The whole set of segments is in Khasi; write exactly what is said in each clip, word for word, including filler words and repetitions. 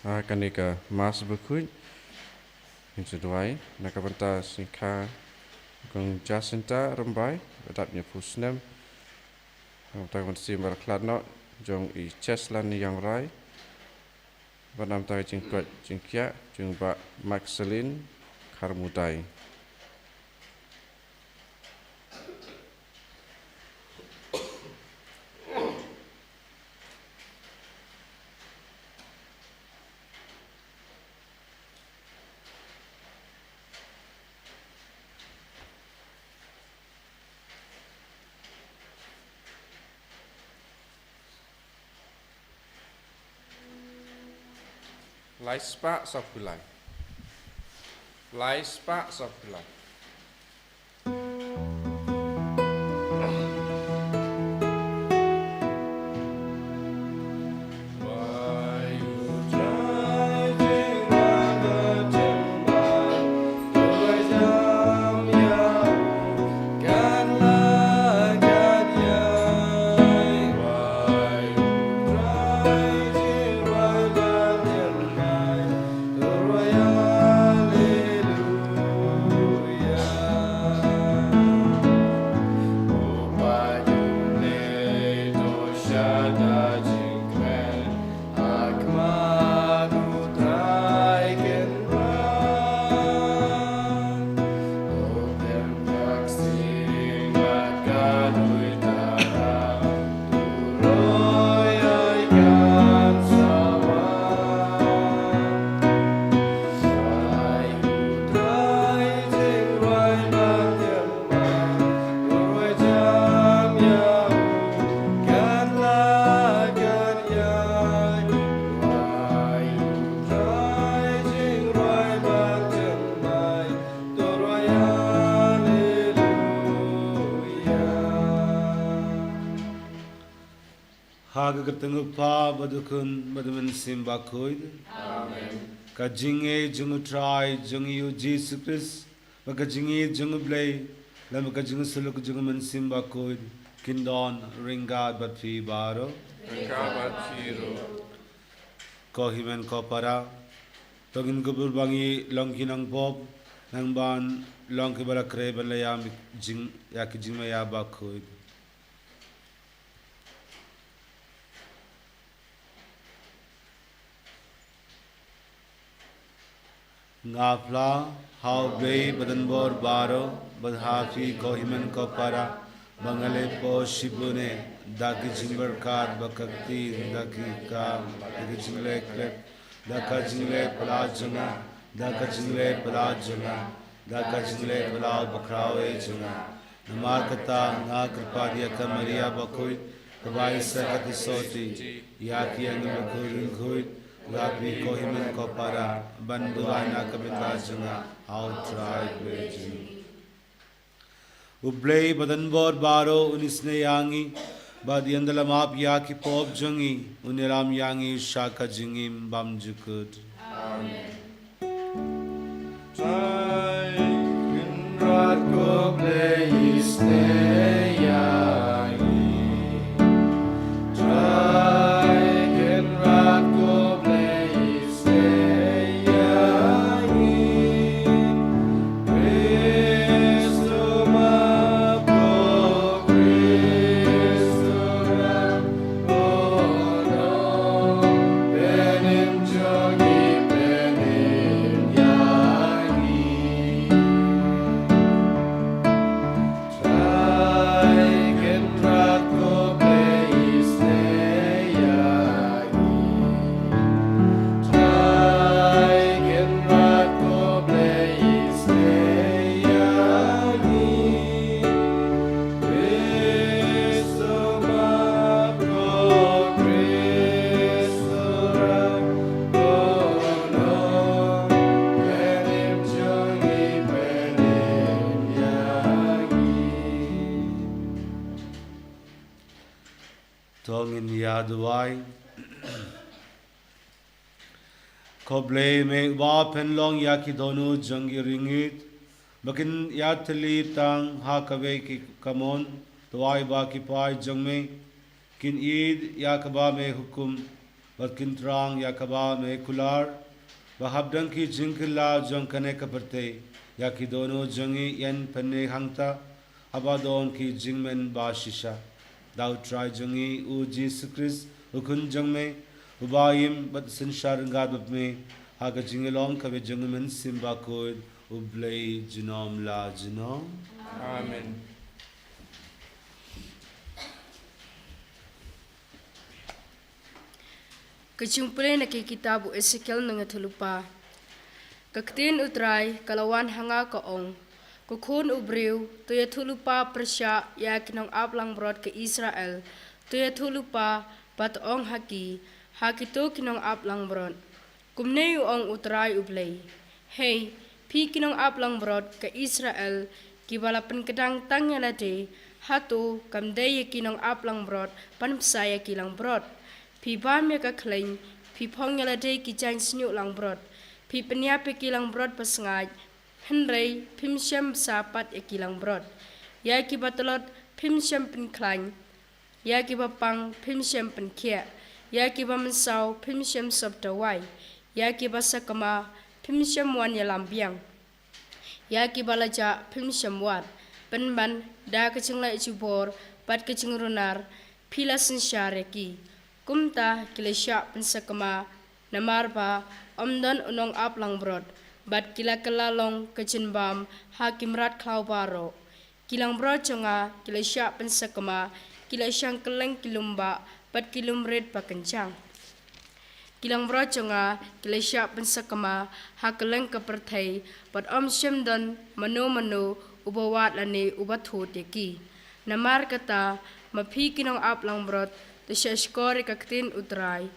Ha kane ka Mass Bakhuid, ngin sa duwai na ka bynta Sniang Kong Jacinta Rymbai, ba dap hynñiewphew snem, na ka bynta ka mynsiem ba la khlad noh jong i Cheslan Ïangrai, bad na ka bynta ka jingkoit jingkhiah jong i Bah Maxeline Kharmudai. Lai spah sawphew lai. Lai spah sawphew lai. Ha ka kyrteng u Kpa bad u Khun bad u Mynsiem Bakhuid. Amen. Ka jingngeit jong u Trai jong ngi u Jisu Khrist, bad ka jingïeit jong u Blei, lem bad ka jingsuk jong u Mynsiem Bakhuid, kin don ryngkat bad phi baroh. Ryngkat bad phi ruh. Ko hynmen ko para, to ngin kyrpad ba ngin long ki nongpop, nang ban long kiba la khreh ban la ïam jing, ïa ki jingmaïa bakhuid. Nga phla ha u Blei ba don bor baroh, bad ha phi ko hynmen ko para, ba nga la ïoh pop shibun eh, da ki jingpyrkhat bakti, da ki kam, da ki jingleh khlem, da ka jingleh palat jong nga, da ka jingleh palat jong nga, da ka jingleh palat bakhraw eh jong nga. Namar kata nga kyrpad ïa ka Maria bakhuid, kaba ai sa ka jingïasyrdoh ïa ki angel bakhuid ryngkhuid, ïa phi ko hynmen ko para, ban duwai na ka bynta jong nga ha u Trai Blei jong ngi. U Blei ba don bor baroh un isynei ïa ngi, bad ynda la map ïa ki pop jong ngi, un ïalam ïa ngi sha ka jingim bymjukut. Amen. Trai Kynrad ko Blei isynei ïa ngi. Trai Kynrad ko Blei isynei ïa ngi. Khrist u map ko, Khrist u map ko. To ngin ïa duwai. Ko Blei me uba pynlong ïa ki dohnud jong ki riewngeit ba kin ïatylli tang ha kawei ka mon, to ai ba ki paid jong me kin ïeit ïa kaba me hukum, bad kin thrang ïa kaba me kular, ba hapdeng ki jingkylla jong kane ka pyrthei, ïa ki dohnud jong ngi yn pyneh hangta, haba don ki jingmen ba shisha. Da U Trai jong ngi U Jisu Khrist, U Khun jong me, uba im bad synshar ryngkat bad me, ha ka jinglong kaba jong U Mynsiem Bakhuid, U Blei junom la junom. Amen. Ka jingpule na ki kitab u Esekiel nongïathuhlypa. Ka ktien U Trai ka la wan ha nga ka ong, ko khun u briew, to ïathuhlypa pyrshah ïa ki nongap langbrot ka Israel, to ïathuhlypa bad ong ha ki, ha kito ki nongap langbrot. Kumne u ong U Trai U Blei. Hei, phi ki nongap langbrot ka Israel, kiba la pynkdang tang ïa lade, hato kam dei ïa ki nongap langbrot ban bsa ïa ki langbrot? Phi bam ïa ka khleiñ, phi phong ïa lade ki jaiñ shñiuh langbrot, phi pynïap ïa ki langbrot basngaid, hynrei phim shym bsa pat ïa ki langbrot. Ïa kiba tlot phim shym pynkhlaiñ, ïa kiba pang phim shym pynkhiah, ïa kiba mynsaw phim shym sop dawai, ïa kiba sakma phim shym wan ïalam biang, ïa kiba la jah phim shym wad. Pynban da ka jingleh jubor bad ka jingrunar phi la synshar ïa ki. Kumta ki la shah pynsakma, namar ba ym don u nongap langbrot, bad ki la kylla long ka jingbam ha ki mrad khlaw baroh. Ki langbrot jong nga ki la shah pynsakma, ki la shang kylleng ki lum bah bad ki lum rit ba kynjang. Ki langbrot jong nga ki la shah pynsakma ha kylleng ka pyrthei, bad ym shym don mano mano uba wad lane uba thut ïa ki. Namar kata, ma phi ki nongap langbrot, to shahshkor ïa ka ktien U Trai.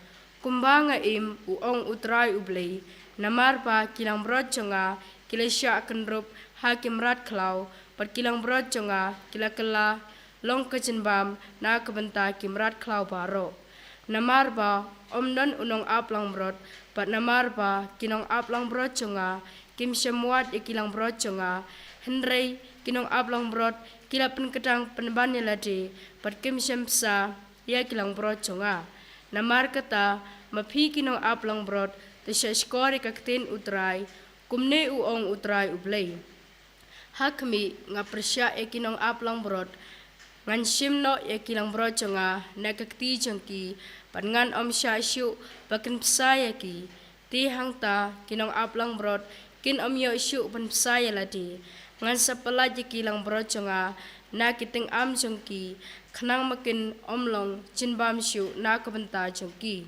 Kumba nga im, u ong U Trai U Blei, namar ba ki langbrot jong nga ki la shah kynrup ha ki mrad khlaw, bad ki langbrot jong nga ki la kylla long ka jingbam na ka bynta ki mrad khlaw baroh. Namar ba ym don u nongap langbrot, bad namar ba ki nongap langbrot jong nga kim shym wad ïa ki langbrot jong nga, hynrei ki nongap langbrot ki la pynkdang pynban ïa lade, bad kim shym bsa ïa ki langbrot jong nga. Namar kata, ma phi ki nongap langbrot, to shahshkor ïa ka ktien U Trai. Kumne u ong U Trai U Blei. Ha khmih, nga pyrshah ïa ki nongap langbrot, ngan shim noh ïa ki langbrot jong nga na ka kti jong ki, bad ngan ym shah shuh ba kin bsa ïa ki. Te hangta ki nongap langbrot kin ym ïoh shuh ban bsa ïa lade. Ngan sa pyllait ïa ki langbrot jong nga na ki tyngam jong ki, khnang ba kin ym long jingbam shuh na ka bynta jong ki.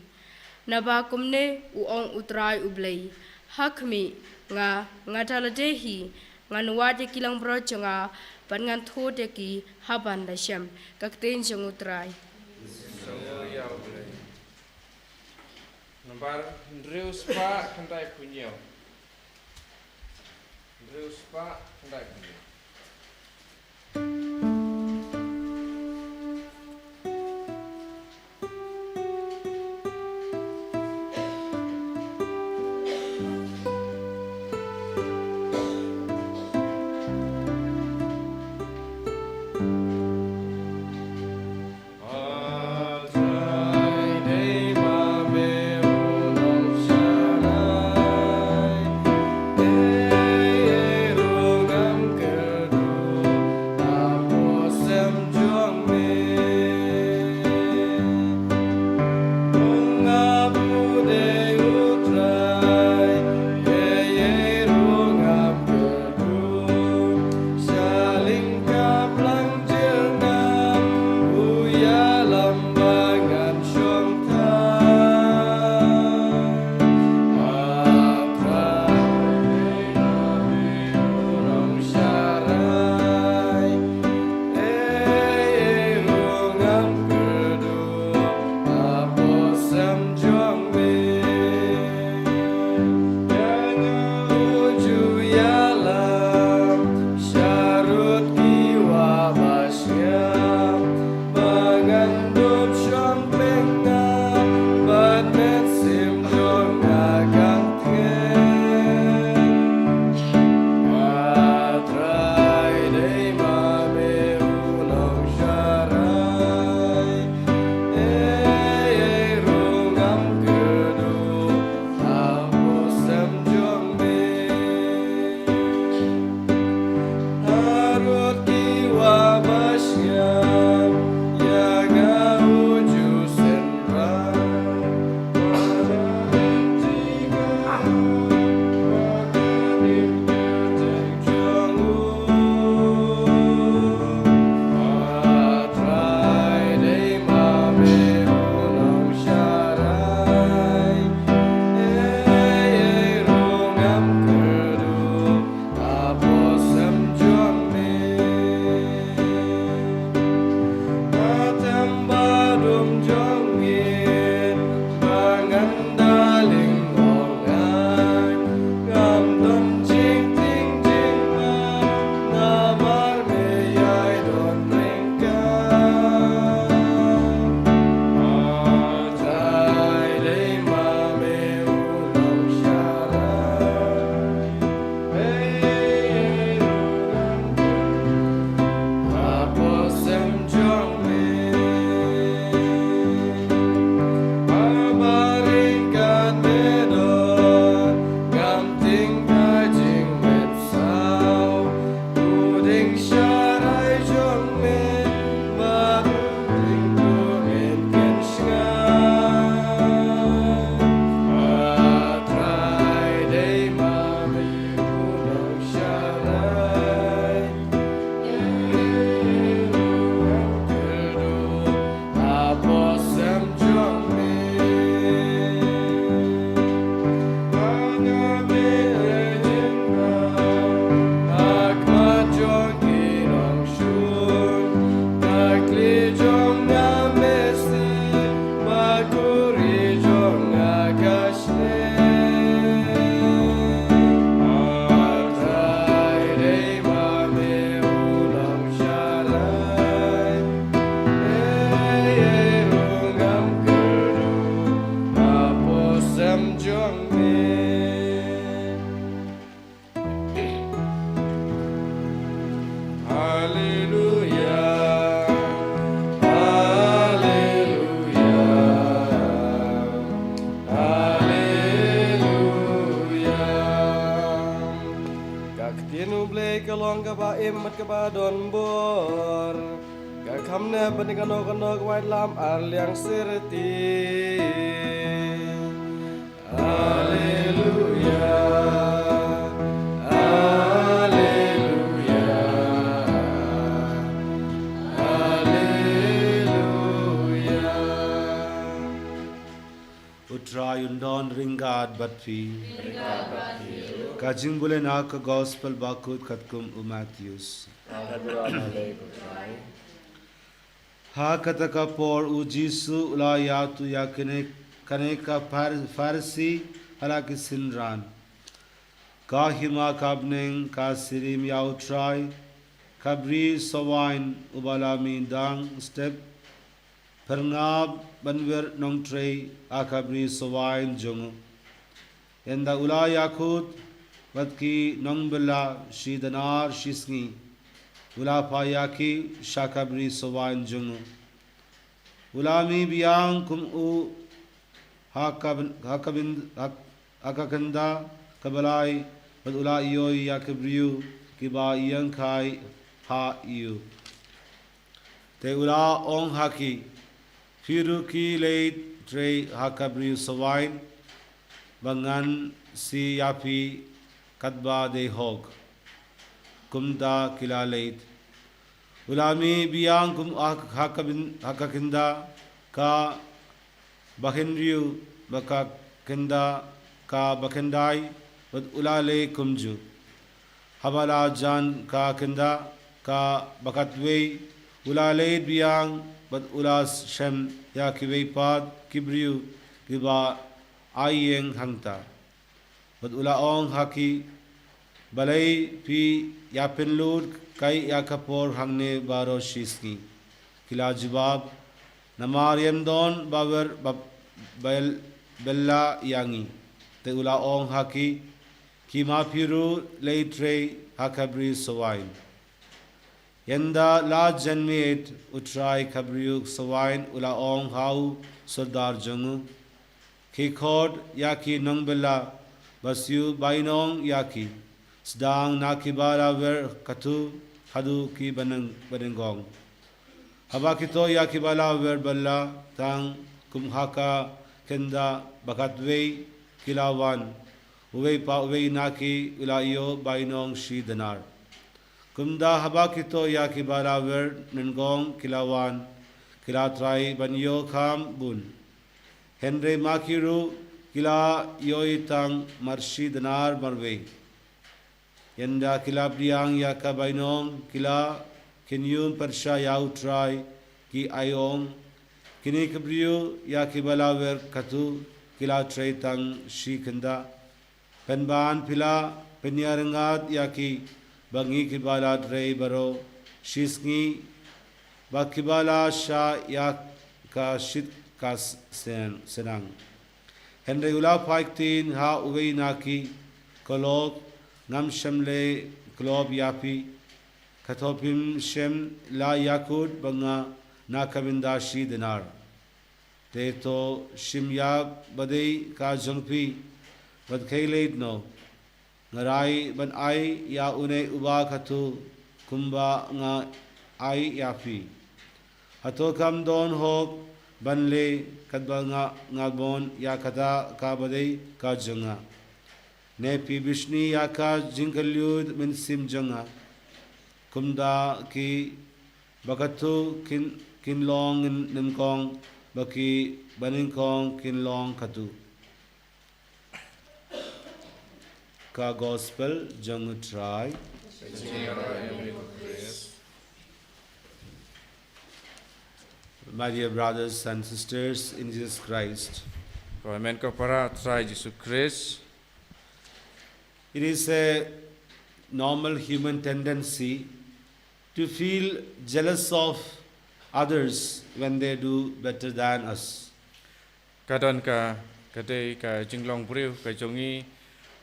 Naba kumne u ong U Trai U Blei. Ha khmih, nga, nga da lade hi, ngan wad ïa ki langbrot jong nga, bad ngan thut ïa ki ha ban da shem. Ka ktien jong U Trai. Nambar hynriew spah khyndai phew hynñiew. Hynriew spah khyndai phew hynñiew. Haleluya. Haleluya. Haleluya. Ka ktien U Blei ka long kaba im bad kaba don bor. Ka kham nep bad kano kano ka waitlam ar liang syrti. Haleluya. Haleluya. Haleluya. U Trai un don ryngkat bad phi. Ka jingbulei na ka Gospel bakut katkum u Mathaios. Ha kata ka por u Jisu u la ïathuh ïa kine, kane ka Phar-, Pharisi ha la ki synran. Ka hima ka bneng ka sirim ïa U Trai, ka bri sowain uba la mih dang step, pyrngab ban wer nongtrei ha ka bri sowain jong u. Ynda u la ïakut bad ki nongbylla shi danar shi sngi, u la phah ïa ki sha ka bri sowain jong u. U la mih biang kum u ha ka byn-, ha ka byn-, ha, ha ka kynda kaba lai, bad u la ïohi ïa ki briew kiba ïeng kai ha ïing. Te u la ong ha ki, phi ruh ki leit trei ha ka bri sowain, ba ngan siew ïa phi katba dei hok. Kumta ki la leit. U la mih biang kum ha, ha ka byn-, ha ka kynda kaba hynriew bad ka kynda kaba khyndai, bad u la leh kumjuh. Haba la jan ka kynda kaba khatwei, u la leit biang bad u la shem ïa kiwei pat ki briew kiba ïeng hangta. Bad u la ong ha ki, balei phi ïapynlut kai ïa ka por hangne baroh shi sngi? Ki la jubab, namar ym don ba wer ba-, bel-, bylla ïa ngi. Te u la ong ha ki, khie ma phi ruh leit trei ha ka bri sowain. Ynda la jan miet, u trai ka bri sowain u la ong ha u sordar jong u, khie khot ïa ki nongbylla ba siew bainong ïa ki, sdang na kiba la wer katto haduh kiba nyng-, ba nyngkong. Haba ki thoh ïa kiba la wer bylla tang kum ha ka kynda ba khatwei, ki la wan, uwei pa uwei na ki u la ïoh bainong shi danar. Kumta haba ki thoh ïa kiba la wer nyngkong, ki la wan, ki la trai ban ïoh kham bun. Hynrei ma ki ruh ki la ïohi tang mar shi danar marwei. Ynda ki la pdiang ïa ka bainong, ki la khñium pyrshah ïa u trai, ki ong, kine ki briew ïa kiba la wer katto ki la trei tang shi kynda. Pynban phi la pynïaryngkat ïa ki, ba ngi kiba la trei baroh shi sngi, ba kiba la shah ïa ka shit ka s-, sen-, sneng. Hynrei u la phai ktien ha uwei na ki, ko lok, ngam shym la kup ïa phi, kato phim shym la ïakut bad nga na ka bynta shi danar. Te to shim ïa ba dei ka jong phi, bad khie leit noh. Nga rai ban ai ïa une uba katto kumba nga ai ïa phi. Hato kam don hok ban leh katba nga, nga mon ïa kata kaba dei ka jong nga? Ne phi bishni ïa ka jingkylliang mynsiem jong nga? Kumta ki ba katto kin, kin long nyngkong, Ba ki banyngkong kin long katu. Ka Gospel jong U Trai. My dear brothers and sisters in Jesus Christ, Ko hynmen ko para Trai Jisu Krist. It is a normal human tendency to feel jealous of others when they do better than us. Ka don ka, ka dei ka jinglong briew ka jong ngi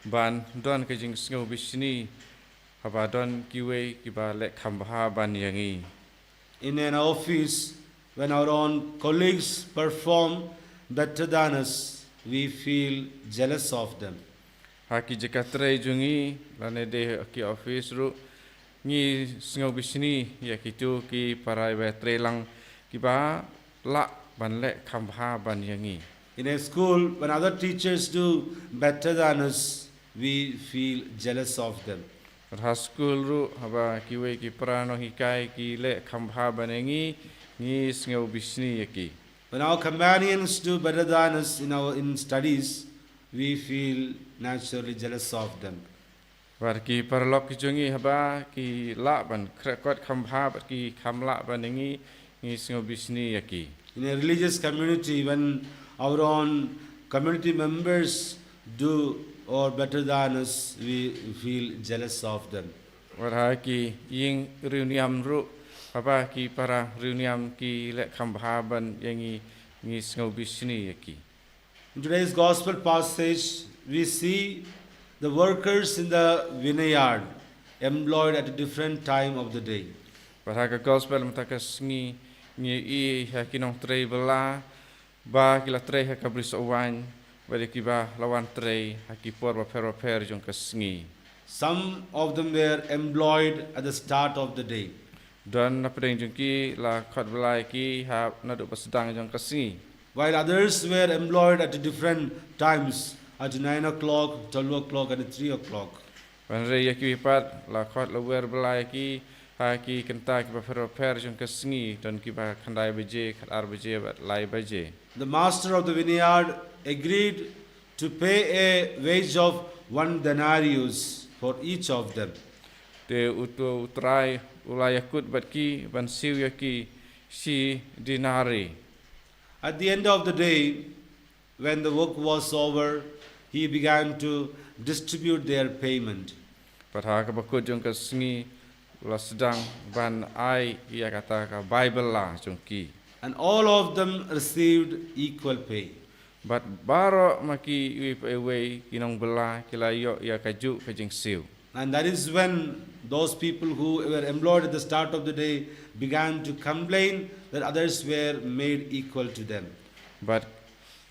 ban don ka jingsngew bishni haba don kiwei kiba leh kham bha ban ïa ngi. In an office, when our own colleagues perform better than us, we feel jealous of them. Ha ki jaka trei jong ngi, lane dei ha ki office ruh, ngi sngew bishni ïa kitu ki para ba trei lang kiba lah ban leh kham bha ban ïa ngi. In a school, when other teachers do better than us, we feel jealous of them. Ha skul ruh, haba kiwei ki para nonghikai ki leh kham bha ban ïa ngi, ngi sngew bishni ïa ki. When our companions do better than us in our, in studies, we feel naturally jealous of them. Bad ki paralok ki jong ngi haba ki lah ban khreh kot kham bha bad ki kham lah ban ïa ngi, ngi sngew bishni ïa ki. In a religious community, when our own community members do or better than us, we feel jealous of them. Bad ha ki ïing riewniam ruh, haba ki para riewniam ki leh kham bha ban ïa ngi, ngi sngew bishni ïa ki. In today's gospel passage, we see the workers in the vineyard employed at a different time of the day. Bad ha ka gospel mynta ka sngi ngi ïohi ha ki nongtrei bylla ba ki la trei ha ka bri sohwaiñ, bad ïa kiba la wan trei ha ki por bapher bapher jong ka sngi. Some of them were employed at the start of the day. Don na pdeng jong ki la khot bylla ïa ki ha naduh ba sdang jong ka sngi. While others were employed at different times, at nine o'clock, twelve o'clock, and three o'clock. Hynrei ïa kiwei pat la khot la wer bylla ïa ki ha ki kynta kiba pher bapher jong ka sngi, don kiba khyndai baje, khatar baje, bad lai baje. The master of the vineyard agreed to pay a wage of one denarius for each of them. Te u, u trai u la ïakut bad ki ban siew ïa ki shi dinari. At the end of the day, when the work was over, he began to distribute their payment. Bad ha kaba kut jong ka sngi u la sdang ban ai ïa kata ka bai bylla jong ki. And all of them received equal pay. Bad baroh ma ki iwei pa iwei ki nongbylla ki la ïoh ïa kajuh ka jingsiew. And that is when those people who were employed at the start of the day began to complain that others were made equal to them. Bad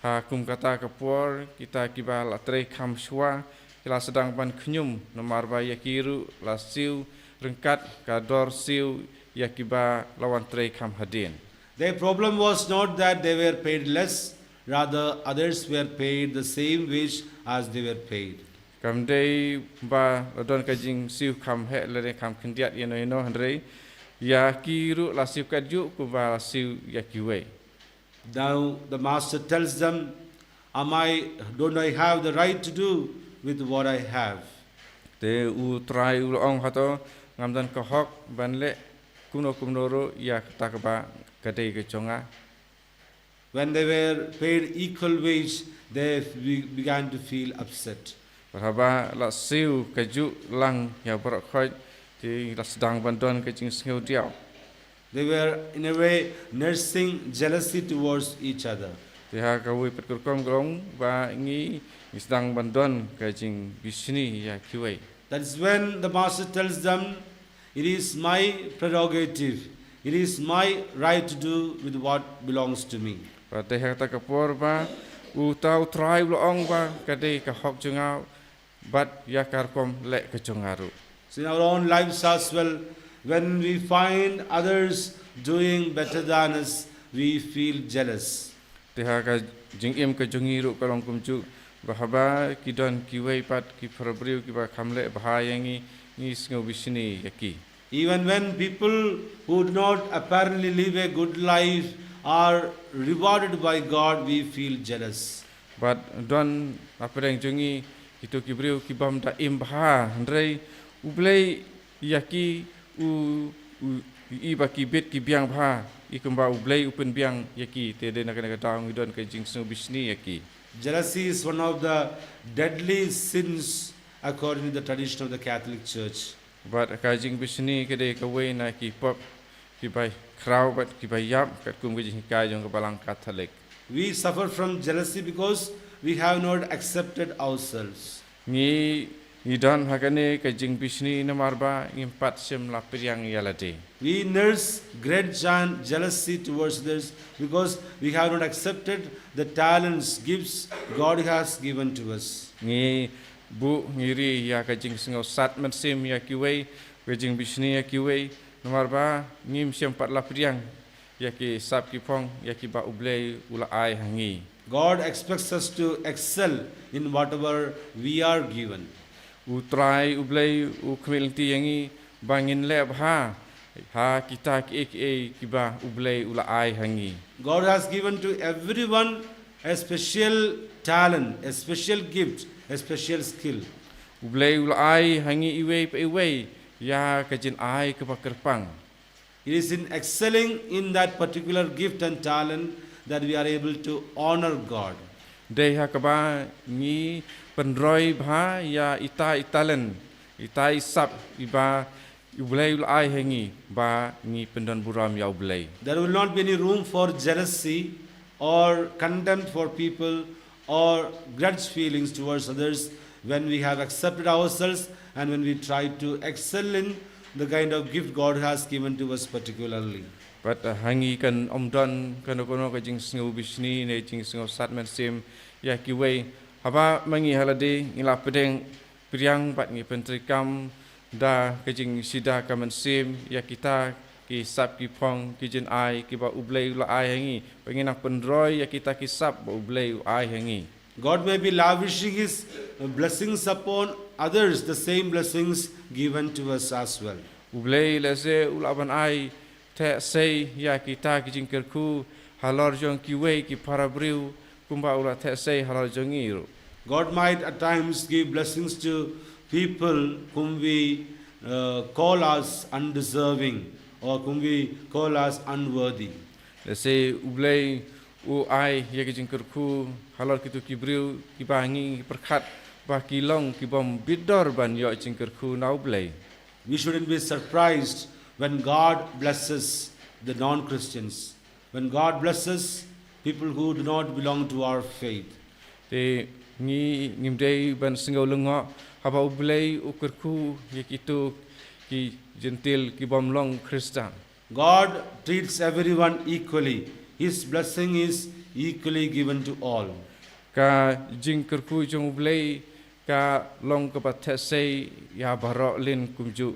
ha kum kata ka por, kita kiba la trei kham shuwa ki la sdang ban khñium, namar ba ïa ki ruh la siew ryngkat ka dor siew ïa kiba la wan trei kham hadien. Their problem was not that they were paid less, rather, others were paid the same wage as they were paid. Kam dei ba la don ka jingsiew kham heh lane kham khyndiat ïano ïano, hynrei ïa ki ruh la siew kajuh kumba la siew ïa kiwei. Now the master tells them, "Am I, don't I have the right to do with what I have?" Te u trai u la ong, hato ngam don ka hok ban leh kumno kumno ruh ïa kata kaba ka dei ka jong nga? When they were paid equal wage, they be-, began to feel upset. Bad haba la siew kajuh lang ïa baroh khoit, te la sdang ban don ka jingsngew diaw. They were, in a way, nursing jealousy towards each other. Te ha kawei pat ka rukom ka long ba ngi, ngi sdang ban don ka jingbishni ïa kiwei. That's when the master tells them, "It is my prerogative. It is my right to do with what belongs to me." Bad te ha kata ka por ba uta u trai u la ong ba ka dei ka hok jong nga bad ïa ka rukom leh ka jong nga ruh. So in our own lives as well, when we find others doing better than us, we feel jealous. Te ha ka jingim ka jong ngi ruh ka long kumjuh, ba haba ki don kiwei pat ki parabriew kiba kham leh bha ïa ngi, ngi sngew bishni ïa ki. Even when people who do not apparently live a good life are rewarded by God, we feel jealous. Bad don hapdeng jong ngi kito ki briew ki bym da im bha, hynrei U Blei ïa ki u, u i ba ki bit ki biang bha, i kumba U Blei u pynbiang ïa ki, te dei na kane ka daw ngi don ka jingsngewbishni ïa ki. Jealousy is one of the deadly sins according to the tradition of the Catholic Church. Bad ka jingbishni ka dei kawei na ki pop ki ba khraw bad ki ba ïap, katkum ka jinghikai jong ka Balang Katholik. We suffer from jealousy because we have not accepted ourselves. Ngi, ngi don ha kane ka jingbishni namar ba ngim pat shym la pdiang ïa lade. We nurse great jeal-, jealousy towards others because we have not accepted the talents, gifts God has given to us. Ngi buh, ngi ri ïa ka jingsngew sat mynsiem ïa kiwei, ka jingbishni ïa kiwei, namar ba ngim shym pat la pdiang ïa ki sap ki phong ïa kiba U Blei u la ai ha ngi. God expects us to excel in whatever we are given. U Trai U Blei u khmih lynti ïa ngi ba ngin leh bha ha kita kiei kiei kiba U Blei u la ai ha ngi. God has given to everyone a special talent, a special gift, a special skill. U Blei u la ai ha ngi iwei pa iwei ïa ka jingai kaba kyrpang. It is in excelling in that particular gift and talent that we are able to honor God. Dei ha kaba ngi pynroi bha ïa ita i talent, ita i sap iba U Blei u la ai ha ngi ba ngi pyndon burom ïa U Blei. There will not be any room for jealousy or contempt for people or grudge feelings towards others when we have accepted ourselves and when we try to excel in the kind of gift God has given to us particularly. Bad, uh, ha ngi kan ym don kano kano ka jingsngew bishni ne jingsngew sat mynsiem ïa kiwei, haba ma ngi ha lade ngi la pdeng pdiang bad ngi pyntreikam da ka jingshida ka mynsiem ïa kita ki sap ki phong ki jingai kiba U Blei u la ai ha ngi, ba ngin nang pynroi ïa kita ki sap ba U Blei u ai ha ngi. God may be lavishing his blessings upon others, the same blessings given to us as well. U Blei lehse u lah ban ai theh sei ïa kita ki jingkyrkhu halor jong kiwei ki para briew kumba u la theh sei halor jong ngi ruh. God might at times give blessings to people whom we, uh, call as undeserving or whom we call as unworthy. Lehse U Blei u ai ïa ki jingkyrkhu halor kito ki briew kiba ngi pyrkhat ba ki long ki bym bit dor ban ïoh jingkyrkhu na U Blei. We shouldn't be surprised when God blesses the non-Christians, when God blesses people who do not belong to our faith. Te ngi, ngim dei ban sngew lyngngoh haba U Blei u kyrkhu ïa kito ki Jentil ki bym long Khristan. God treats everyone equally. His blessing is equally given to all. Ka jingkyrkhu jong U Blei ka long kaba theh sei ïa baroh lin kumjuh.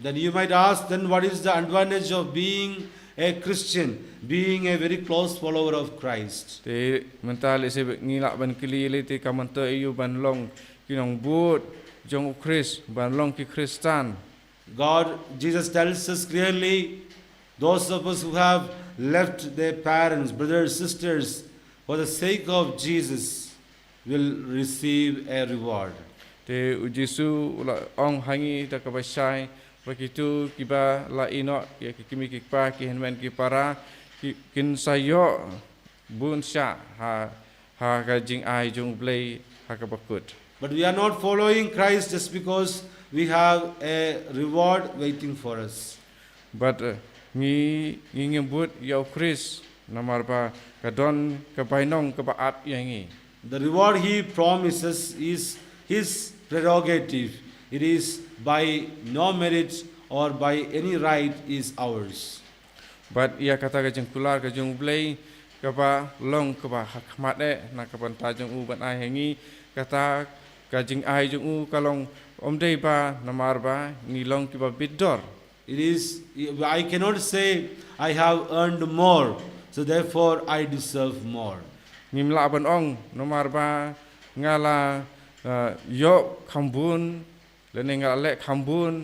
Then you might ask, then what is the advantage of being a Christian, being a very close follower of Christ? Te mynta lehse ngi lah ban kylli lei, te ka myntoi aïu ban long ki nongbud jong U Khrist, ban long ki Khristan? God, Jesus tells us clearly, those of us who have left their parents, brothers, sisters, for the sake of Jesus will receive a reward. Te U Jisu u la ong ha ngi da kaba shai ba kito kiba la ïehnoh ïa ki kmie ki kpa, ki hynmen ki para, ki, kin sa ïoh bun shah ha, ha ka jingai jong U Blei ha kaba kut. But we are not following Christ just because we have a reward waiting for us. But, uh, ngi, ngi ngim bud ïa U Khrist namar ba ka don ka bainong kaba ap ïa ngi. The reward he promises is his prerogative. It is by no merit or by any right is ours. Bad ïa kata ka jingkular ka jong U Blei kaba long kaba ha khmat eh na ka bynta jong u ban ai ha ngi, kata ka jingai jong u ka long ym dei ba namar ba ngi long kiba bit dor. It is, I cannot say I have earned more, so therefore I deserve more. Ngim lah ban ong namar ba nga la, uh, ïoh kham bun, lane nga la leh kham bun,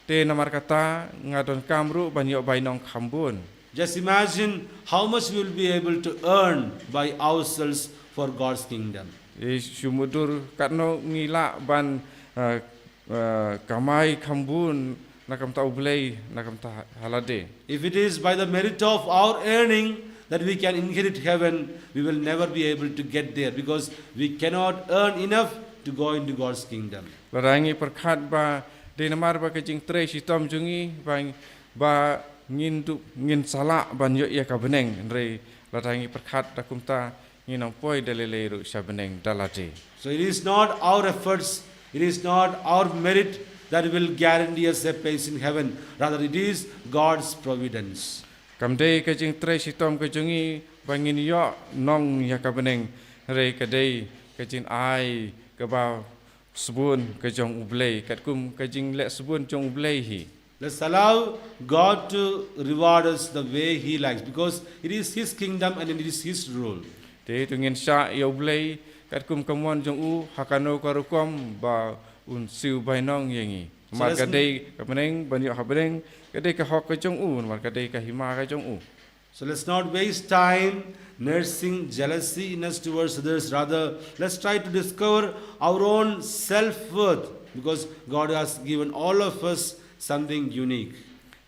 te namar kata nga donkam ruh ban ïoh bainong kham bun. Just imagine how much we will be able to earn by ourselves for God's kingdom. I shu mutdur katno ngi lah ban, eh, eh, kamai kham bun na ka bynta U Blei, na ka bynta ha lade. If it is by the merit of our earning that we can inherit heaven, we will never be able to get there because we cannot earn enough to go into God's kingdom. Lada ngi pyrkhat ba dei namar ba ka jingtrei shitom jong ngi ba, ba ngin dup, ngin sa lah ban ïoh ïa ka bneng, hynrei lada ngi pyrkhat da kumta, ngin ym poi da lei lei ruh sha bneng da lade. So it is not our efforts, it is not our merit that will guarantee us a place in heaven. Rather, it is God's providence. Kam dei ka jingtrei shitom ka jong ngi ba ngin ïoh nong ïa ka bneng, hynrei ka dei ka jingai kaba sbun ka jong U Blei, katkum ka jingleh sbun jong U Blei hi. Let's allow God to reward us the way He likes, because it is His kingdom and it is His rule. Te to ngin shah ïa U Blei katkum ka mon jong u, ha kano ka rukom ba un siew bainong ïa ngi. So namar let's ka dei ka bneng, ban ïoh ha bneng, ka dei ka hok ka jong u, namar ka dei ka hima ka jong u. So let's not waste time nursing jealousy in us towards others. Rather, let's try to discover our own self-worth, because God has given all of us something unique.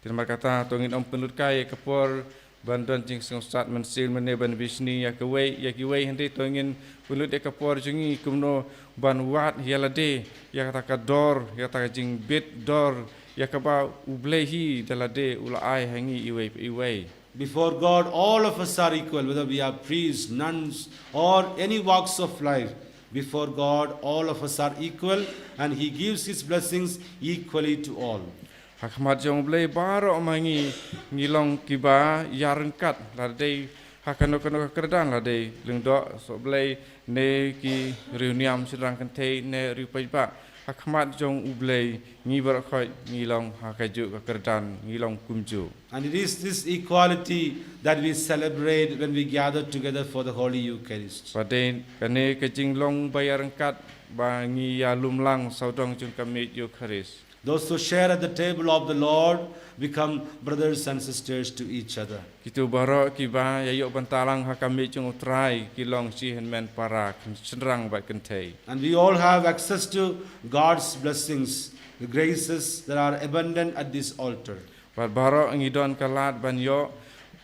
Te namar kata, to ngin ym pynlut kai ïa ka por ban don jingsngewsat mynsiem mynne ban bishni ïa kiwei, ïa kiwei, hynrei to ngin pynlut ïa ka por jong ngi kumno ban wad ïa lade ïa kata ka dor, ïa kata ka jingbit dor ïa kaba U Blei hi da lade u la ai ha ngi iwei pa iwei. Before God, all of us are equal, whether we are priests, nuns, or any walks of life. Before God, all of us are equal, and He gives His blessings equally to all. Ha khmat jong U Blei baroh ma ngi ngi long kiba ïaryngkat, la dei ha kano kano ka kyrdan, la dei lyngdoh sohblei ne ki riewniam shynrang kynthei ne riewpaidbah. Ha khmat jong U Blei ngi baroh khoit ngi long ha kajuh ka kyrdan, ngi long kumjuh. And it is this equality that we celebrate when we gather together for the Holy Eucharist. Bad dei kane ka jinglong ba ïaryngkat ba ngi ïalum lang sawdong jong ka miej Eucharist. Those who share at the table of the Lord become brothers and sisters to each other. Kito baroh kiba ïa ïoh bynta lang ha ka miej jong U Trai ki long shi hynmen para, shynrang bad kynthei. And we all have access to God's blessings, the graces that are abundant at this altar. Bad baroh ngi don ka lad ban ïoh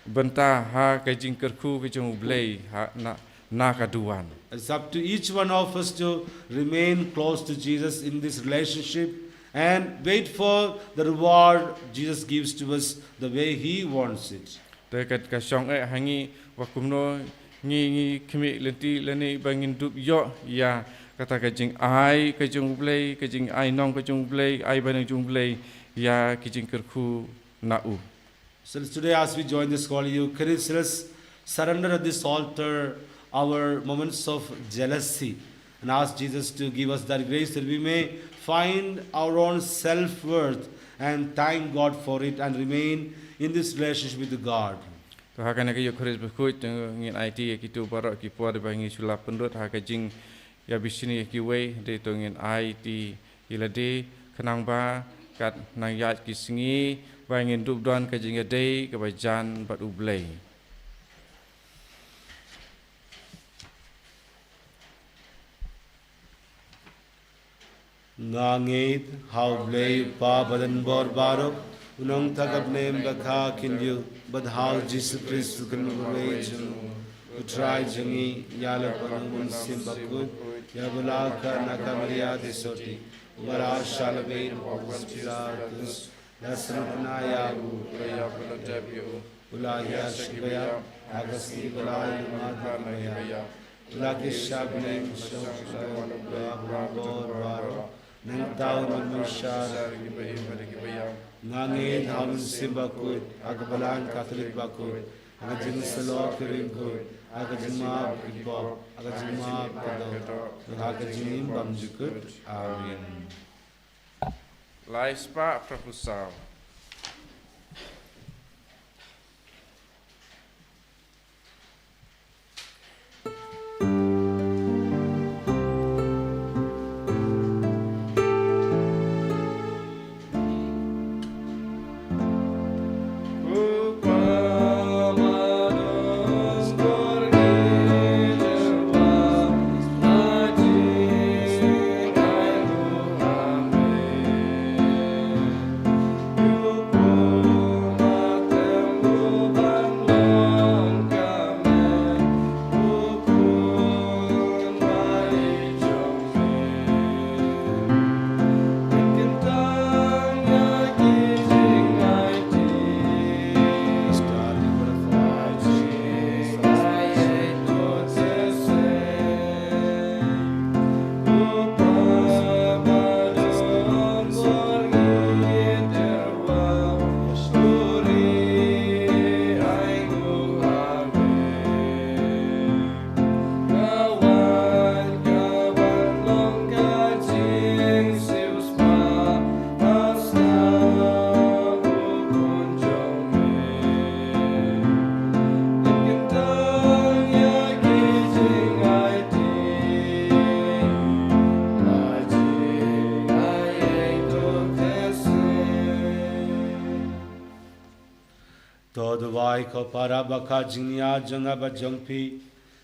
bynta ha ka jingkyrkhu ka jong U Blei ha na, na ka duwan. It's up to each one of us to remain close to Jesus in this relationship and wait for the reward Jesus gives to us the way He wants it. Te ka, ka shong eh ha ngi ba kumno ngi, ngi khmih lynti lane ba ngin dup ïoh ïa kata ka jingai ka jong U Blei, ka jingai nong ka jong U Blei, ai bainong jong U Blei ïa ki jingkyrkhu na u. So today, as we join this Holy Eucharist, let's surrender at this altar our moments of jealousy and ask Jesus to give us that grace that we may find our own self-worth and thank God for it and remain in this relationship with God. To ha kane ka Eucharist bakhuid to ngin aiti ïa kito baroh ki por ba ngi shu la pynlut ha ka jing ïa bishni ïa kiwei, dei to ngin aiti ïa lade khnang ba kat nang ïaid ki sngi ba ngin dup don ka jingïadei kaba jan bad U Blei. Nga ngeit ha U Blei U Kpa badonbor baroh, u nongthaw ka bneng bakha khyndiat, bad ha U Jisu Khrist u kynmaw bawei jong u, U Trai jong ngi, ïalap bad U Mynsiem Bakhuid, ïa ba la khot na ka Maria Theisotti, u ba la shah lade da u Pontius Pilatus, la snohkynnoh ïa u, la ïap bad la tep ïa u, u la ïaid sha ki baïap, ha ka sngi ba lai u la mad na ki baïap, u la kyrshan ha bneng, u la wan ha U Blei U Kpa badonbor baroh, nangta un wan bishar ïa kiba im bad kiba ïap. Nga ngeit ha U Mynsiem Bakhuid, ha ka Balang Katholik bakhuid, ha ka jingïasyllok ki riewkhuid, ha ka jingmap ki pop, ha ka jingmap ka doh, ha ka jingim bymjukut. Amen. Lai spah phra phew saw. Duwai ko para ba ka jingnia jong nga bad jong phi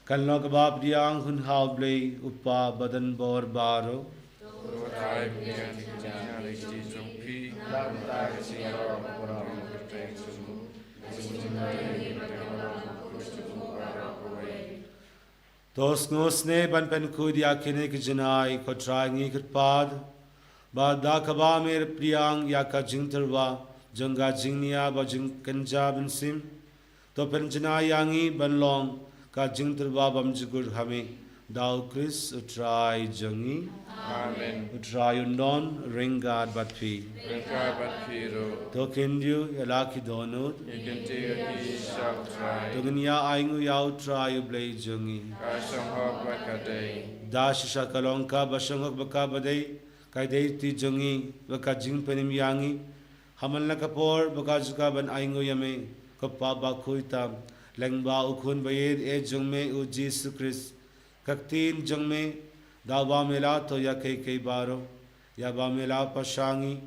kan long kaba pdiang hun ha U Blei U Kpa badonbor baroh. To sngewsynei ban pynkhuid ïa kine ki jinai ko Trai ngi kyrpad, ba da kaba me pdiang ïa ka jingtyrwa jong ka jingnia bad jingkynja mynsiem, to pynjanai ïa ngi ban long ka jingtyrwa bymjukut ha me, da U Khrist U Trai jong ngi. Amen. U Trai un don ryngkat bad phi. Ryngkat bad phi ruh. To khyndiat ïa la ki dohnud. Ngi kyntiew ïa ki sha U Trai. To ngin ïa ainguh ïa U Trai U Blei jong ngi. Ka shong hok bad ka dei. Da shisha ka long kaba shong hok bad kaba dei, ka dei ti jong ngi bad ka jingpynim ïa ngi, ha man la ka por bad ka jaka ban ainguh ïa me, ko Pa bakhuid tam, lyngba U Khun baïeit jong me U Jisu Khrist. Ka ktien jong me, da ba me la thoh ïa kiei kiei baroh, ïa ba me la pynshai,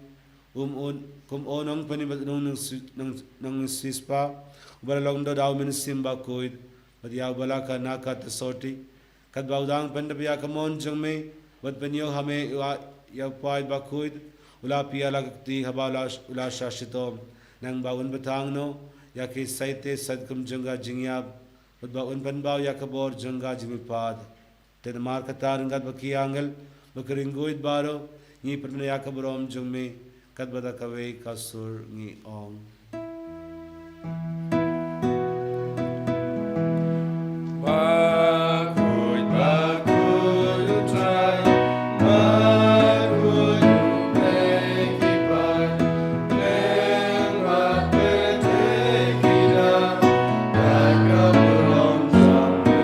um un, kum u nongpynim bad u nong, nong, nongsiewspah, uba la long da U Mynsiem Bakhuid, bad ïa uba la kha na ka Triniti, katba u dang pyndep ïa ka mon jong me, bad pynïoh ha me ïa, ïa U Paid Bakhuid, u la pynïar la ka kti haba u la, u la shah shitom, nangba un bthah noh ïa ki saite sait kum jong ka jingïap, bad ba un pynbaw ïa ka bor jong ka jingmihpat. Te namar kata ryngkat bad ki angel bad ki riewkhuid baroh, ngi pynbna ïa ka burom jong me, katba da kawei ka sur ngi ong. Bakhuid, bakhuid U Trai, bakhuid U Blei ki paid, lyngba pyrthei ki da ïa ka burom jong me.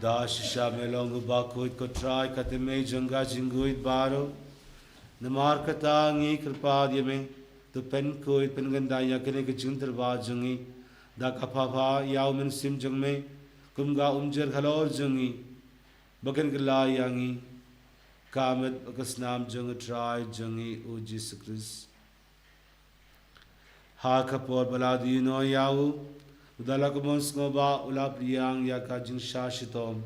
Da shisha me long u bakhuid ko Trai, ka tymmen jong ka jingkhuid baroh. Namar kata ngi kyrpad ïa me, to pynkhuid pynkyntait ïa kane ka jingtyrwa jong ngi da ka papa ïa u Mynsiem jong me, kum ka umjer halor jong ngi, ba kan kylla ïa ngi ka met ka snam jong u Trai jong ngi u Jisu Khrist. Ha ka por ba la die noh ïa u, u da la kumno sngewbha, u la pdiang ïa ka jingshah shitom,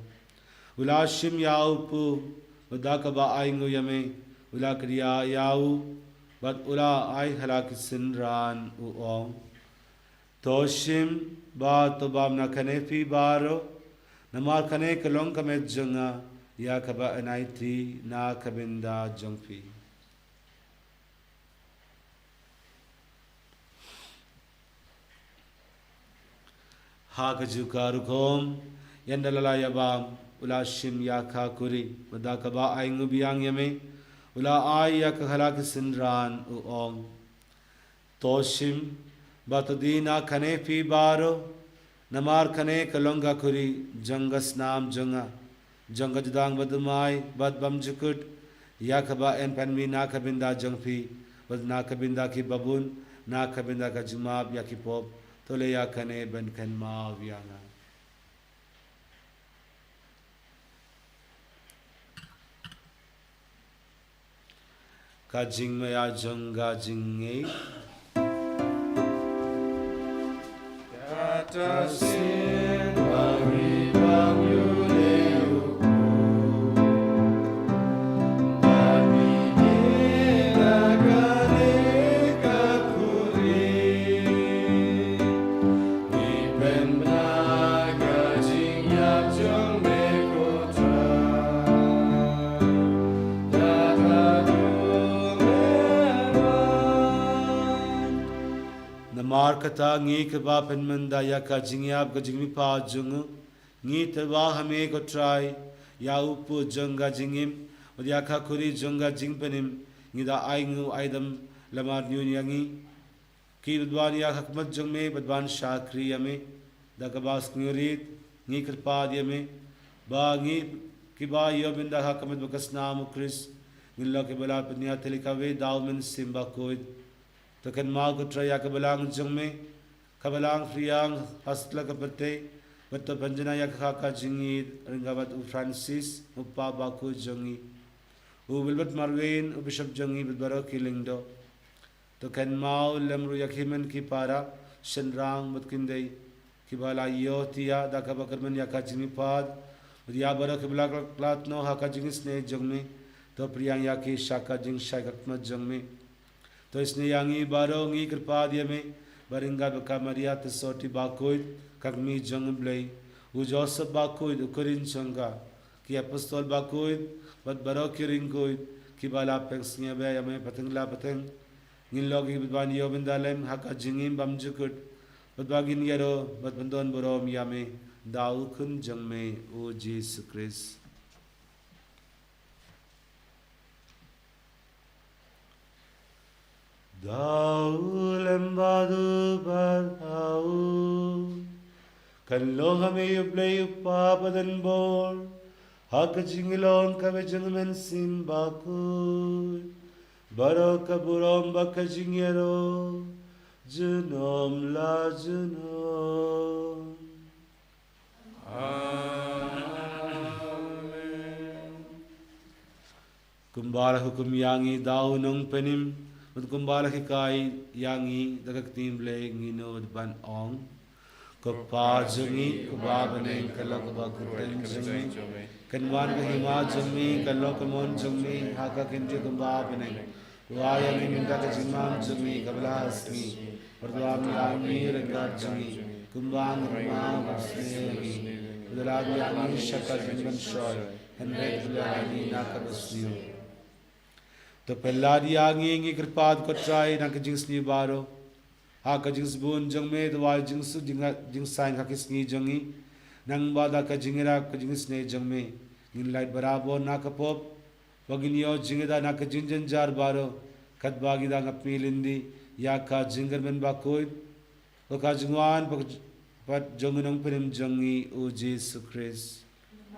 u la shim ïa u pu, bad da kaba ainguh ïa me, u la kdiah ïa u, bad u la ai ha la ki synran u ong. To shim bad to bam na kane phi baroh, namar kane ka long ka met jong nga, ïa kaba yn aiti na ka bynta jong phi. Ha kajuh ka rukom, ynda la ïa bam, u la shim ïa ka kuri, bad da kaba ainguh biang ïa me, u la ai ïa ka ha la ki synran u ong. To shim bad to die na kane phi baroh, namar kane ka long ka kuri jong ka snam jong nga, jong ka jutang bathymmai bad bymjukut, ïa kaba yn pan mih na ka bynta jong phi, bad na ka bynta ki babun, na ka bynta ka jingmap ïa ki pop. To leh ïa kane ban kynmaw ïa nga. Ka jingmaïa jong ka jingngeit. Kata sien ba ngi bam ïa u, ba ngi ïa ka leh ka kuri. Ngi pynbna ka jingïap jong me ko Trai. Da Namar kata ngi kyrpad pynmynta ïa ka jingïap ka jingmihpat jong u, ngi tyrwa ha me ko Trai, ïa u puit jong ka jingim, bad ïa ka khuri jong ka jingpynim, ngi da ai nguh ai dem lamar ñiun ïa ngi. Ki bad ban ïa ka khmat jong me, bad ban shakri ïa me, da kaba sngewrit, ngi kyrpad ïa me, ba ngi kiba ïoh bynta ha ka met bad ka snam u Khrist, ngin long kiba la pynïaid tylli kawei da u Mynsiem Bakhuid. To kynmaw ko Trai ïa ka balang jong me, ka balang phriang ha satlak ka pyrthei, bad to pynjanai ïa ka ha ka jingïeit, ryngkat bad u Francis, u Papa bakhuid jong ngi, u Wilbert Marwein, u Bishop jong ngi, bad baroh ki lyngdoh. To kynmaw lem ruh ïa ki hynmen ki para, shynrang bad kynthei, kiba la ïoh thiah da kaba kyrmen ïa ka jingmihpat, bad ïa baroh kiba la khlad noh ha ka jingisynei jong me, to pdiang ïa ki sha ka jingshai khmat jong me. To isynei ïa ngi baroh, ngi kyrpad ïa me, ba ryngkat bad ka Maria Theisotti bakhuid, ka kmie jong u Blei, u Joseph bakhuid, u khun jong ka, ki apostol bakhuid, bad baroh ki riewkhuid, kiba la pynsngewbha ïa me pateng la pateng, ngin long ki bad ban ïoh bynta lem ha ka jingim bymjukut, bad ba ngin ïaroh bad pyndonburom ïa me da u Khun jong me, u Jisu Khrist. Da u lem bad u bad ha u, kan long ha me u Blei u Kpa badan bor, ha ka jinglong kaba jong u Mynsiem Bakhuid, baroh ka burom bad ka jingïaroh, junom la junom. Amen. Kumba la hukum ïa ngi da u Nongpynim, bad kumba la hikai ïa ngi da ka ktien Blei, ngin nud ban ong: Ko Kpa jong ngi, uba ha bneng, ka long kaba kyrteng jong me. Kan wan ka hima jong me, kan long ka mon jong me, ha ka kynja kumba ha bneng. Wad ïa ngi mynta ka jingbam jong ngi kaba la ha sngi. Bad wad ïa ngi ryngkat jong ngi, kumba ngi ïa ngi, bad sngewbha ïa ngi. Bad da lad ïa ngi sha ka jingpynshoi, hynrei pynlait ïa ngi na kaba sniew. To pynlait ïa ngi, ngi kyrpad ko Trai, na ka jingsniew baroh, ha ka jingsbun jong me, to wad jingsuk jing, jingsaiñ ha ki sngi jong ngi. Nangta da ka jingïarap ka jingisynei jong me, ngin lait barabor na ka pop, ba ngin ïoh jingïada na ka jingjynjar baroh, katba ngi dang ap miet lynti ïa ka jingkyrmen bakhuid, bad ka jingwan pat jong u Nongpynim jong ngi, u Jisu Khrist.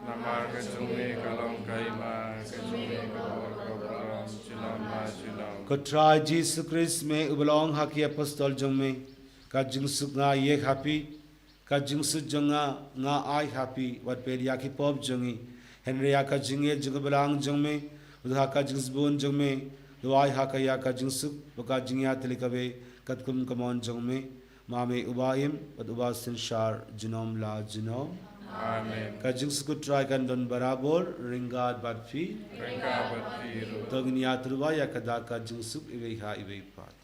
Namar ka jong me ka long ka hima, ka jong me ka long ka burom, junom la junom. Ko Trai Jisu Khrist, me uba la ong ha ki apostol jong me: Ka jingsuk nga ïeh ha phi, ka jingsuk jong nga nga ai ha phi. Wat peit ïa ki pop jong ngi, hynrei ïa ka jingïeit jong ka balang jong me. Bad ha ka jingsbun jong me, to ai ha ka ïa ka jingsuk bad ka jingïaid tylli kawei, katkum ka mon jong me. Ma me uba im bad uba synshar junom la junom. Amen. Ka jingsuk u Trai kan don barabor ryngkat bad phi. Ryngkat bad phi ruh. To ngin ïatyrwa ïa ka da ka jingsuk iwei ha iwei pat.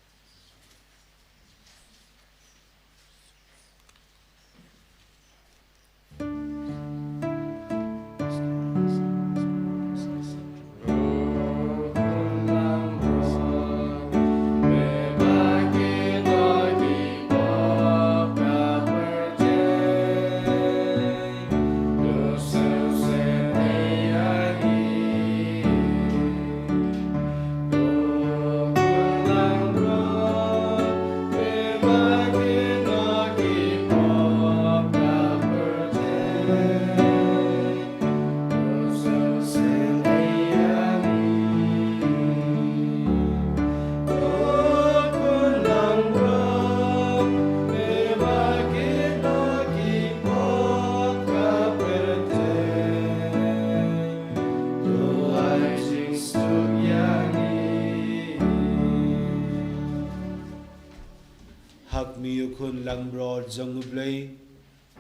Ha khmih, U Khun langbrot jong U Blei.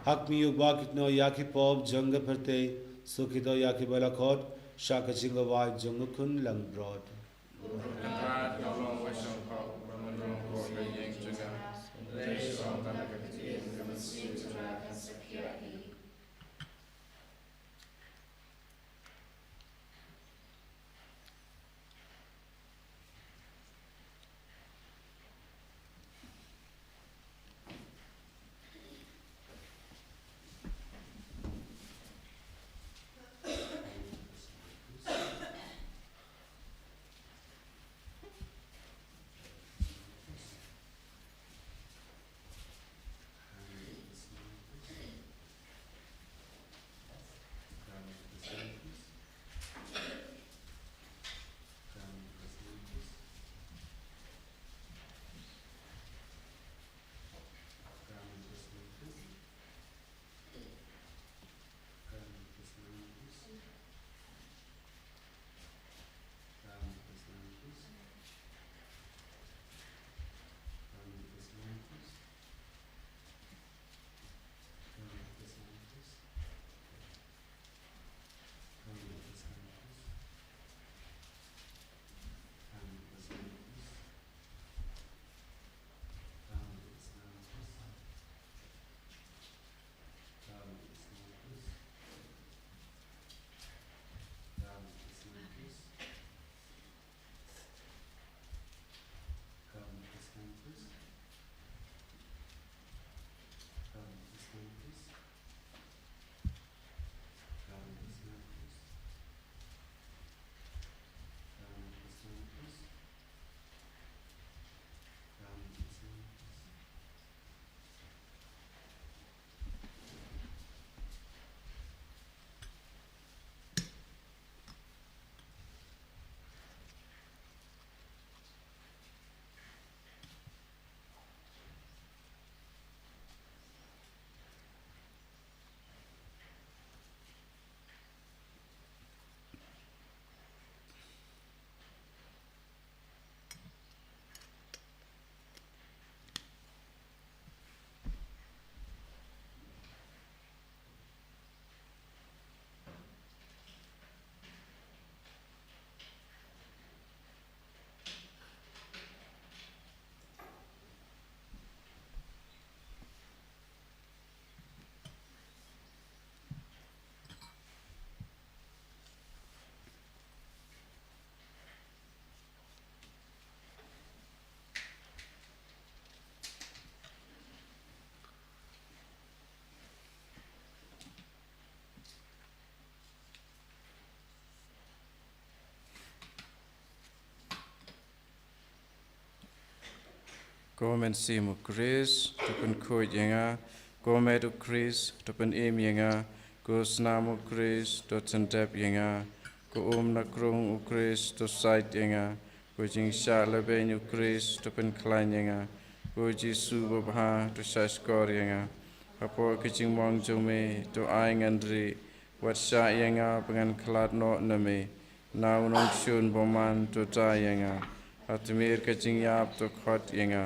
Ha khmih, uba kit noh ïa ki pop jong ka pyrthei. Suk kito ïa kiba la khot sha ka jingkhawai jong U Khun langbrot. Ko Mynsiem u Khrist, to pynkhuid ïa nga. Ko met u Khrist, to pynim ïa nga. Ko snam u Khrist, to tyndep ïa nga. Ko um na krung u Khrist, to sait ïa nga. Ko jingshah lehbeiñ u Khrist, to pynkhlaiñ ïa nga. Ko Jisu babha, to shahshkor ïa nga. Hapoh ka jingmong jong me, to ai ngan rieh. Wat shah ïa nga ba ngan khlad noh na me. Na u nongshun bymman, to da ïa nga. Ha tmier ka jingïap, to khot ïa nga.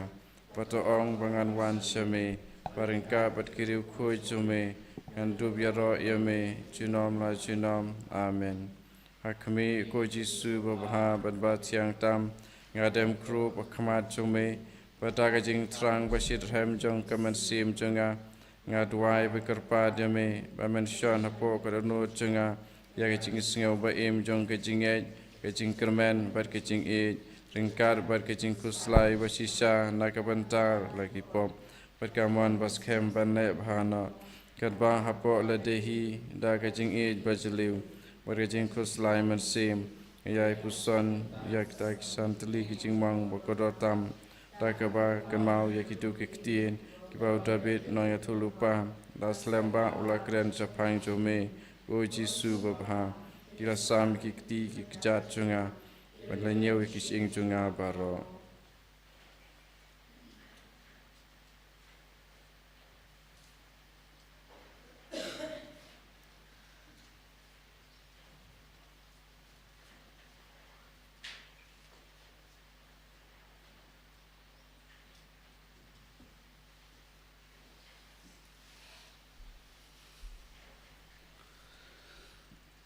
Bad to ong ba ngan wan sha me. Bad ryngkat bad ki riewkhuid jong me, ngan dup ïaroh ïa me junom la junom. Amen. Ha khmih, ko Jisu babha bad bathiang tam, nga dem khrup ha khmat jong me. Bad da ka jingthrang bashitrhem jong ka mynsiem jong nga, nga duwai bad kyrpad ïa me ba men shon hapoh ka dohnud jong nga ïa ka jingsngew ba im jong ka jingngeit, ka jingkyrmen bad ka jingïeit, ryngkat bad ka jingkhuslai bashisha na ka bynta la ki pop, bad ka mon baskhem ban leh bha noh. Katba hapoh lade hi, da ka jingïeit bajylliew bad ka jingkhuslai mynsiem, nga ïai puson ïa kita ki san tylli ki jingmong ba kordor tam. Da kaba kynmaw ïa kito ki ktien kiba u Dabid nongïathuhlypa, da slem ba u la kren shaphang jong me, ko Jisu babha. Ki la sam ïa ki kti ki kjat jong nga, bad la ñiew ïa ki shyieng jong nga baroh.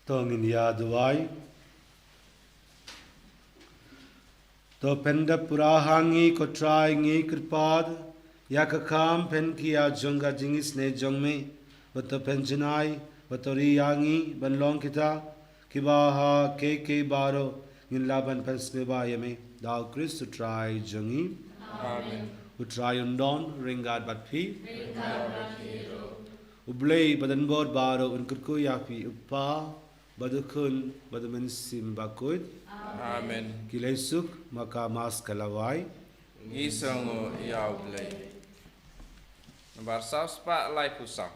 To ngin ïa duwai. To pyndep pura ha ngi, ko Trai, ngi kyrpad ïa ka kam pynkhia jong ka jingisynei jong me. Bad to pynjanai, bad to ri ïa ngi ban long kita kiba ha kiei kiei baroh ngin lah ban pynsngewbha ïa me. Da u Khrist u Trai jong ngi. Amen. U Trai un don ryngkat bad phi. U Blei badonbor baroh un kyrkhu ïa phi, u Kpa, bad u Khun, bad u Mynsiem Bakhuid. Amen. Ki leit suk, ma ka Mass ka la wai. Ngi sngewnguh ïa u Blei. Nambar saw spah laiphew saw.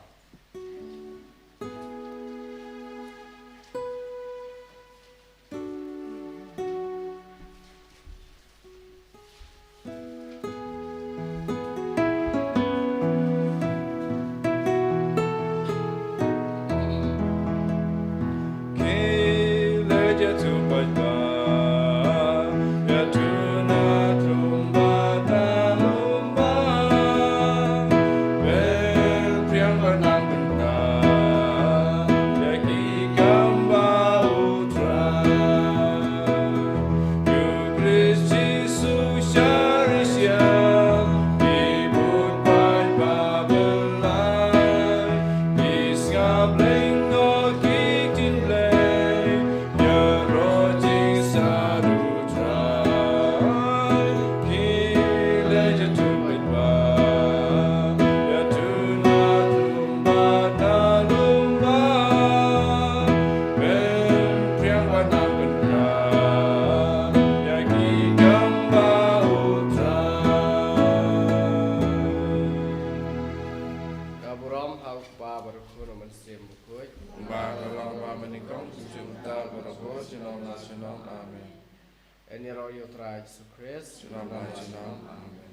Ka burom ha u Kpa bad u Khun bad u Mynsiem Bakhuid. Kumba ka long ba mynnyngkong, kumjuh mynta, barabor, junom la junom. Amen. Yn ïaroh ïa u Trai Jisu Khrist. Junom la junom. Amen.